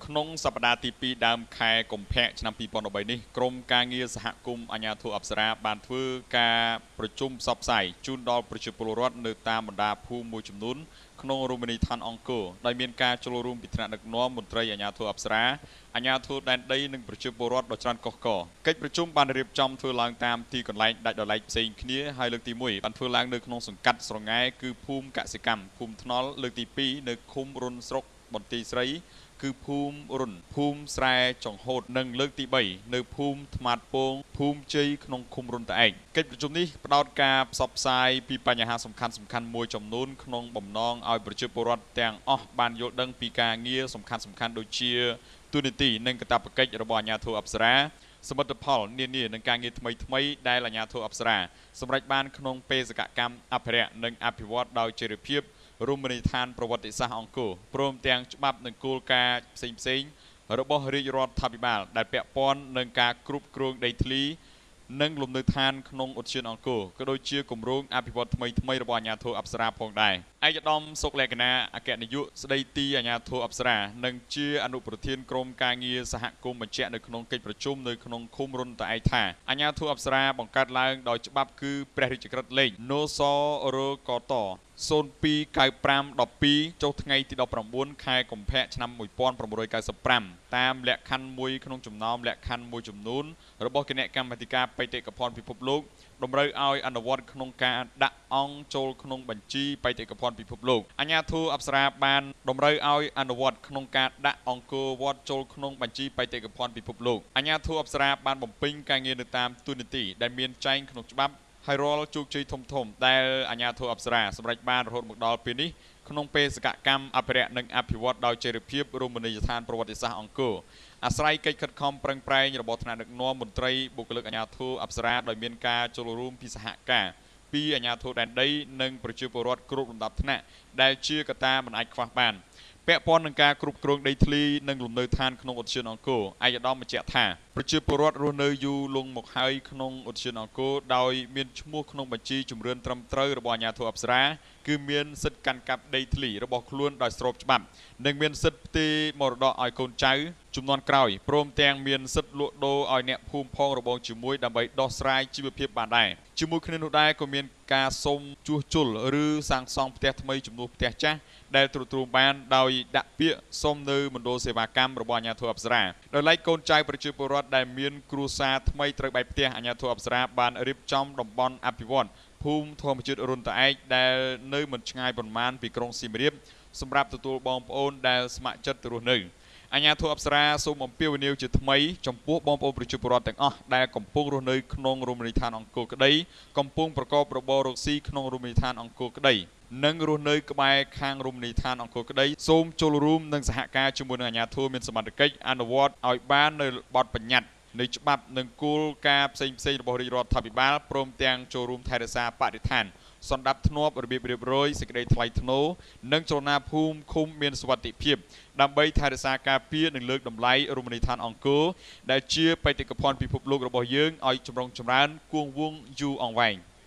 ក្នុងសប្តាហ៍ទី2ដើមខែកុម្ភៈឆ្នាំ2013នេះក្រុមការងារសហគមន៍អាជ្ញាធរអប្សរាបានធ្វើការប្រជុំផ្សព្វផ្សាយជូនដល់ប្រជាពលរដ្ឋនៅតាមបណ្ដាភូមិមួយចំនួនក្នុងរមណីយដ្ឋានអង្គរដោយមានការចូលរួមពីថ្នាក់ដឹកនាំមន្ត្រីអាជ្ញាធរអប្សរាអាជ្ញាធរដែនដីនិងប្រជាពលរដ្ឋដ៏ច្រើនកុះករកិច្ចប្រជុំបានរៀបចំធ្វើឡើងតាមទីកន្លែងដាច់ដោយឡែកផ្សេងគ្នាហើយលើកទី1បានធ្វើឡើងនៅក្នុងសង្កាត់ស្រងែគឺភូមិកសិកម្មភូមិថ្នល់លើកទី2នៅឃុំរុនស្រុកបន្ទាយស្រីគឺភូមិរុនភូមិស្រែចង្ហូតនិងលើកទី3នៅភូមិថ្មាតពងភូមិជ័យក្នុងឃុំរុនតាឯកកិច្ចប្រជុំនេះផ្ដោតការផ្សព្វផ្សាយពីបញ្ហាសំខាន់ៗមួយចំនួនក្នុងបំណងឲ្យប្រជាពលរដ្ឋទាំងអស់បានយល់ដឹងពីការងារសំខាន់ៗដូចជាទូនីតិនិងកាតព្វកិច្ចរបស់អាជ្ញាធរអប្សរាសមិទ្ធផលនានានិងការងារថ្មីៗដែលអាជ្ញាធរអប្សរាសម្រេចបានក្នុងបេសកកម្មអភិរក្សនិងអភិវឌ្ឍដោយចីរភាពរមណីយដ្ឋានប្រវត្តិសាស្ត្រអង្គរព្រមទាំងច្បាប់និងគោលការណ៍ផ្សេងៗរបស់រាជរដ្ឋាភិបាលដែលពាក់ព័ន្ធនឹងការគ្រប់គ្រងដីធ្លីនិងលំនៅឋានក្នុងឧទ្យានអង្គរក៏ដូចជាគម្រោងអភិវឌ្ឍថ្មីៗរបស់អាជ្ញាធរអប្សរាផងដែរឯកឧត្តមសុកលក្ខណាអគ្គនាយកស្ដីទីអាជ្ញាធរអប្សរានិងជាអនុប្រធានក្រុមការងារសហគមន៍បញ្ជាក់នៅក្នុងកិច្ចប្រជុំនៅក្នុងឃុំរុនតាឯកថាអាជ្ញាធរអប្សរាបង្កើតឡើងដោយច្បាប់គឺព្រះរាជក្រឹត្យលេខនសរកត029512ចុះថ្ងៃទី19ខែកុម្ភៈឆ្នាំ1995តាមលក្ខខណ្ឌមួយក្នុងចំណោមលក្ខខណ្ឌមួយចំនួនរបស់គណៈកម្មាធិការបេតិកភណ្ឌពិភពលោកតម្រូវឲ្យអនុវត្តក្នុងការដាក់អង្គចូលក្នុងបញ្ជីបេតិកភណ្ឌពិភពលោកអាជ្ញាធរអប្សរាបានតម្រូវឲ្យអនុវត្តក្នុងការដាក់អង្គរវត្តចូលក្នុងបញ្ជីបេតិកភណ្ឌពិភពលោកអាជ្ញាធរអប្សរាបានបំពេញការងារនៅតាមទូនាទីដែលមានចែងក្នុងច្បាប់ហើយរាល់ជោគជ័យធំៗដែលអាជ្ញាធរអប្សរាសម្រេចបានរហូតមកដល់ពេលនេះក្នុងបេសកកម្មអភិរក្សនិងអភិវឌ្ឍដោយចីរភាពរមណីយដ្ឋានប្រវត្តិសាស្ត្រអង្គរអាស្រ័យកិច្ចខិតខំប្រឹងប្រែងរបស់ថ្នាក់ដឹកនាំមន្ត្រីបុគ្គលិកអាជ្ញាធរអប្សរាដោយមានការចូលរួមពីសហការពីអាជ្ញាធរដែនដីនិងប្រជាពលរដ្ឋគ្រប់លំដាប់ថ្នាក់ដែលជាកត្តាមិនអាចខ្វះបានពាក់ព័ន្ធនឹងការគ្រប់គ្រងដីធ្លីនិងលំនៅឋានក្នុងឧទ្យានអង្គរឯកឧត្តមបញ្ជាក់ថាប្រជាពលរដ្ឋរស់នៅយូរលង់មកហើយក្នុងឧទ្យានអង្គរដោយមានឈ្មោះក្នុងបញ្ជីជំរឿនត្រឹមត្រូវរបស់អាជ្ញាធរអប្សរាគឺមានសិទ្ធិកាន់កាប់ដីធ្លីរបស់ខ្លួនដោយស្របច្បាប់និងមានសិទ្ធិផ្ទេរមរតកឲ្យកូនចៅជំនាន់ក្រោយព្រមទាំងមានសិទ្ធិលក់ដូរឲ្យអ្នកភូមិផងរបងជាមួយដើម្បីដោះស្រាយជីវភាពបានដែរជាមួយគ្នានោះដែរក៏មានការសុំជួសជុលឬសាងសង់ផ្ទះថ្មីជំនួសផ្ទះចាស់ដែលទ្រទ្រង់បានដោយដាក់ពាក្យសុំនៅមណ្ឌលសេវាកម្មរបស់អាជ្ញាធរអប្សរាដោយឡែកកូនចៅប្រជាពលរដ្ឋដែលមានគ្រួសារថ្មីត្រូវបែកផ្ទះអាជ្ញាធរអប្សរាបានរៀបចំតំបន់អភិវឌ្ឍភូមិធម្មជាតិរុនតាឯកដែលនៅមិនឆ្ងាយប៉ុន្មានពីក្រុងសៀមរាបសម្រាប់ទទួលបងប្អូនដែលស្ម័គ្រចិត្តទៅរស់នៅអាជ្ញាធរអប្សរាសូមអំពាវនាវជាថ្មីចំពោះបងប្អូនប្រជាពលរដ្ឋទាំងអស់ដែលកំពុងរស់នៅក្នុងរមណីយដ្ឋានអង្គរក្តីកំពុងប្រកបរបររកស៊ីក្នុងរមណីយដ្ឋានអង្គរក្តីនិងរស់នៅក្បែរខាងរមណីយដ្ឋានអង្គរក្តីសូមចូលរួមនិងសហការជាមួយនឹងអាជ្ញាធរមានសមត្ថកិច្ចអនុវត្តឲ្យបាននៅបទបញ្ញត្តិនៃច្បាប់និងគោលការណ៍ផ្សេងៗរបស់រាជរដ្ឋាភិបាលព្រមទាំងចូលរួមថែរក្សាបរិស្ថានសន្តិភាពធ្នាប់របៀបរៀបរយសេចក្តីថ្លៃថ្នូរនិងចលនាភូមិឃុំមានសុវត្ថិភាពដើម្បីថែរក្សាការពារនិងលើកតម្លៃរមណីយដ្ឋានអង្គរដែលជាបេតិកភណ្ឌពិភពលោករបស់យើងឲ្យចម្រុងចម្រើនគង់វង្សយូរអង្វែង។